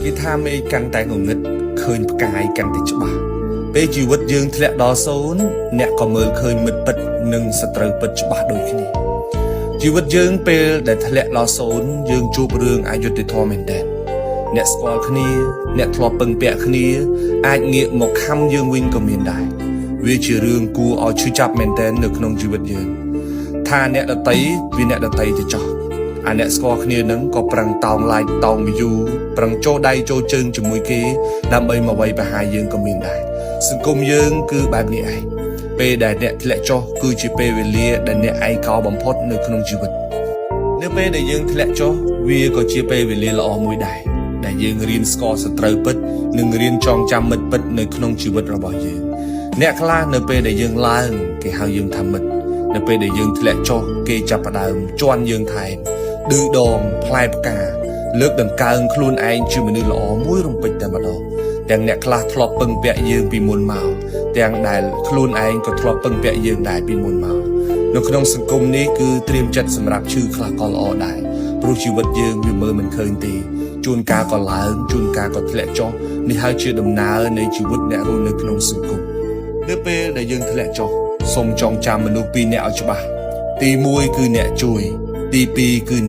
គេថាមេឃកាន់តែងងឹតឃើញផ្កាយកាន់តែច្បាស់ពេលជីវិតយើងធ្លាក់ដល់សូន្យអ្នកក៏មើលឃើញមិត្តពិតនិងសត្រូវពិតច្បាស់ដូចគ្នាជីវិតយើងពេលដែលធ្លាក់ដល់សូន្យយើងជួបរឿងអយុត្តិធម៌មែនទែនអ្នកស្គាល់គ្នាអ្នកធ្លាប់ពឹងពាក់គ្នាអាចងាកមកខំយើងវិញក៏មានដែរវាជារឿងគួរឲ្យឈឺចាប់មែនទែននៅក្នុងជីវិតយើងថាអ្នកដតីវាអ្នកដតីទៅចោះ អាអ្នកស្គាល់គ្នានឹងក៏ប្រឹងតោង like តោង view ប្រឹងចូលដៃចូលជើងជាមួយគេដើម្បីមកវាយប្រហារយើងក៏មានដែរសង្គមយើងគឺបែបនេះឯងពេលដែលអ្នកធ្លាក់ចុះគឺជាពេលវេលាដែលអ្នកឯកោបំផុតនៅក្នុងជីវិតនៅពេលដែលយើងធ្លាក់ចុះវាក៏ជាពេលវេលាល្អមួយដែរដែលយើងរៀនស្គាល់សត្រូវពិតនិងរៀនចងចាំមិត្តពិតនៅក្នុងជីវិតរបស់យើងអ្នកខ្លះនៅពេលដែលយើងឡើងគេហៅយើងថាមិត្តនៅពេលដែលយើងធ្លាក់ចុះគេចាប់ផ្ដើមជន់យើងថែម ឌឺដងផ្លែផ្កា លើកដង្កើងខ្លួនឯងជាមនុស្សល្អមួយរំពេចតែម្ដងទាំងអ្នកខ្លះធ្លាប់ពឹងពាក់យើងពីមុនមកទាំងដែលខ្លួនឯងក៏ធ្លាប់ពឹងពាក់យើងដែរពីមុនមកនៅក្នុងសង្គមនេះគឺត្រៀមចិត្តសម្រាប់ឈឺខ្លះក៏ល្អដែរព្រោះជីវិតយើងវាមើលមិនឃើញទេជួនកាលក៏ឡើងជួនកាលក៏ធ្លាក់ចុះនេះហើយជាដំណើរនៃជីវិតអ្នករស់នៅក្នុងសង្គមនៅពេលដែលយើងធ្លាក់ចុះសូមចងចាំមនុស្សពីរនាក់ឲ្យច្បាស់ទី1គឺអ្នកជួយទី2គឺ